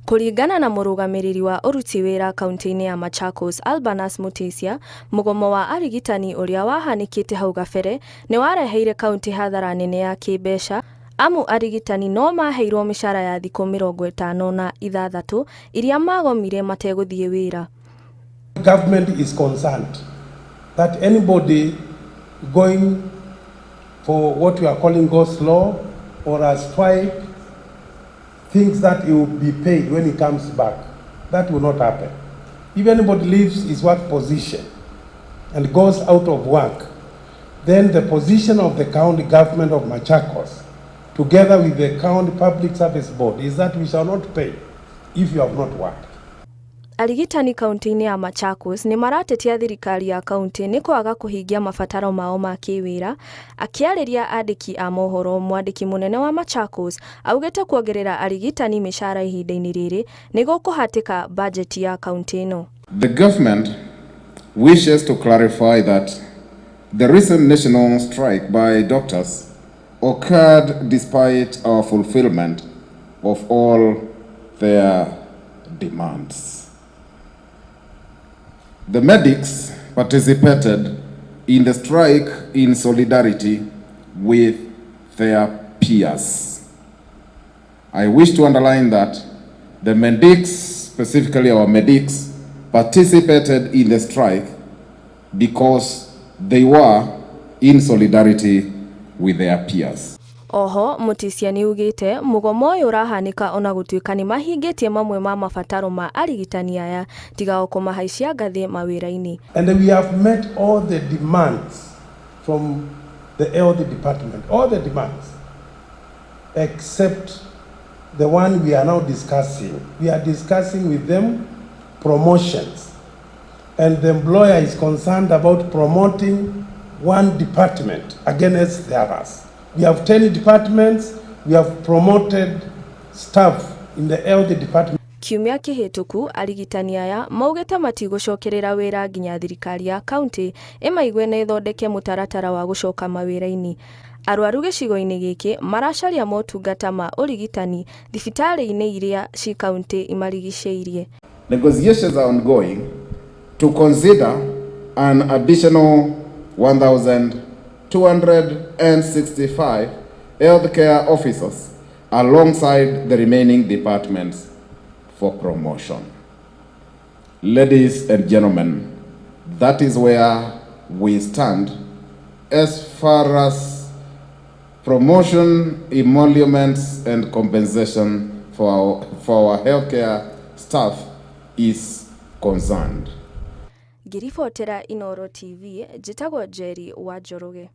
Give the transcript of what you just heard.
Kũringana na mũrũgamĩrĩri wa ũruti wĩra kaunti-inĩ ya Machakos Albanus Mutisya, mũgomo wa arigitani ũrĩa wahanĩkĩte hau gabere nĩ wareheire kaunti hathara nene ya kĩmbeca amu arigitani no maheirwo mĩcara ya thikũ 56 iria magomire mategũthiĩ wĩra. Government is concerned that anybody going for what we are calling go slow or a strike thinks that he will be paid when he comes back. That will not happen. If anybody leaves his work position and goes out of work, then the position of the county government of Machakos, together with the county public service board, is that we shall not pay if you have not worked. Arigitani kaunti-inĩ ya Machakos nĩ maratetia thirikari ya kaunti nĩ kwaga kũhingia mabataro mao ma kĩwĩra. Akĩarĩria andĩki a mohoro, mwandĩki mũnene wa Machakos augĩte kuongerera arigitani mĩcara ihinda-inĩ rĩrĩ nĩ gũkũhatĩka bajeti ya kaunti ĩno. The government wishes to clarify that the recent national strike by doctors occurred despite our fulfillment of all their demands. The medics participated in the strike in solidarity with their peers. I wish to underline that the medics, specifically our medics, participated in the strike because they were in solidarity with their peers. Oho Mutisya nĩaugĩte mũgomo ũyũ ũrahanĩka ona gũtuĩka nĩ mahingĩtie mamwe ma mabataro ma arigitani aya tiga o kũmahaicia ngathĩ mawĩra-inĩ. And we have met all the demands from the health department, all the demands, except the one we are now discussing. We are discussing with them promotions. And the employer is concerned about promoting one department against the others. We have 10 departments, we have promoted staff in the health department. Kiumia kĩhĩtũku arigitani aya maugĩte matigũcokerera wĩra nginya thirikari ya kaunti ĩmaigue na ĩthondeke mũtaratara wa gũcoka mawĩra-inĩ. Arwaru gĩcigo-inĩ gĩkĩ maracaria motungata ma ũrigitani thibitarĩ-inĩ iria ci kaunti imarigicĩirie. Negotiations are ongoing to consider an additional 1,265 healthcare officers alongside the remaining departments for promotion. Ladies and gentlemen, that is where we stand as far as promotion, emoluments, and compensation for our healthcare staff is concerned. Ngĩribotera Inooro TV, njĩtagwo Njeri wa Njoroge.